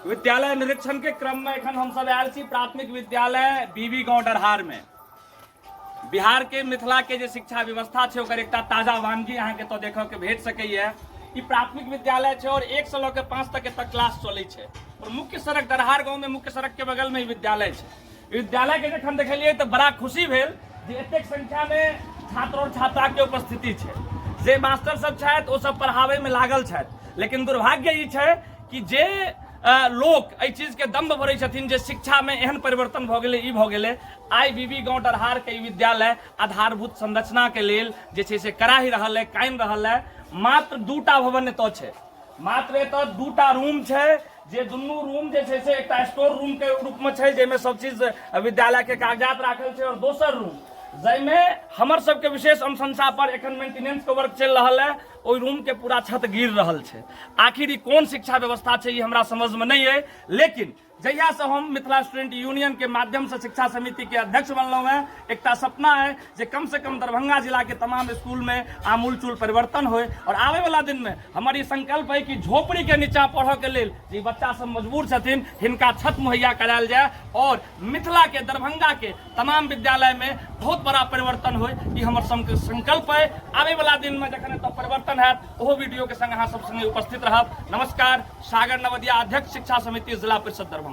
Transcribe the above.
विद्यालय निरीक्षण के क्रम में एखन हम सब आयल छी प्राथमिक विद्यालय बीबी गांव डरहार में। बिहार के मिथिला के जे शिक्षा व्यवस्था छै ओकर एकटा ताजा वानगी अहाँके एतऽ देखऽ के भेट सकैए। ई प्राथमिक विद्यालय छै और 1 से लऽ के 5 तक एतऽ क्लास चलै छै और मुख्य सड़क डरहार गाँव में मुख्य सड़क के बगल में ई विद्यालय छै। विद्यालय के जखन देखलियै तऽ बड़ा खुशी भेल जे एतेक संख्या में छात्र और छात्रा के उपस्थिति छै। जे मास्टर सब छथि ओ सब पढ़ाबै में लागल छथि, लेकिन दुर्भाग्य ई छै कि जे लोक एहि चीज के दम्भ भरै छथिन जे शिक्षा में एहन परिवर्तन भऽ गेलै, ई भऽ गेलै, आइ बीबी गाँव डरहार के ई विद्यालय आधारभूत संरचना के लेल जे छै से कराहि रहल है, कानि रहल है। मात्र 2टा भवन एतऽ छै, मात्र एतऽ 2टा रूम छै, जे दुनू रूम जे छै से एकटा स्टोर रूम के रूप में छै जाहिमे सब चीज विद्यालय के कागजात राखल छै, और दोसर रूम जाहिमे हमर सबके विशेष अनुशंसा पर एखन मेंटेनेंस के वर्क चलि रहल है, ओहि रूम के पूरा छत गिर रहल छै। आखिर ई कोन शिक्षा व्यवस्था छै ई हमरा समझ में नहीं है। लेकिन जहिया से हम मिथिला स्टूडेंट यूनियन के माध्यम से शिक्षा समिति के अध्यक्ष बनलहुँ हैं, एकटा सपना है जे कम से कम दरभंगा जिला के तमाम स्कूल में आमूलचूल परिवर्तन होए और आवे वाला दिन में हमर ई संकल्प है कि झोपड़ी के नीचा पढ़ऽ के लेल जे बच्चा सब मजबूर छथिन हिनका छत मुहैया करायल जाय और मिथिला के दरभंगा के तमाम विद्यालय में बहुत बड़ा परिवर्तन होए, ई हमर संकल्प है। आवे वाला दिन में जखन एतऽ परिवर्तन हैत ओहो वीडियो के संग अहाँ सब संगे उपस्थित रहब। नमस्कार, सागर नवदिया, अध्यक्ष शिक्षा समिति जिला परिषद दरभंगा।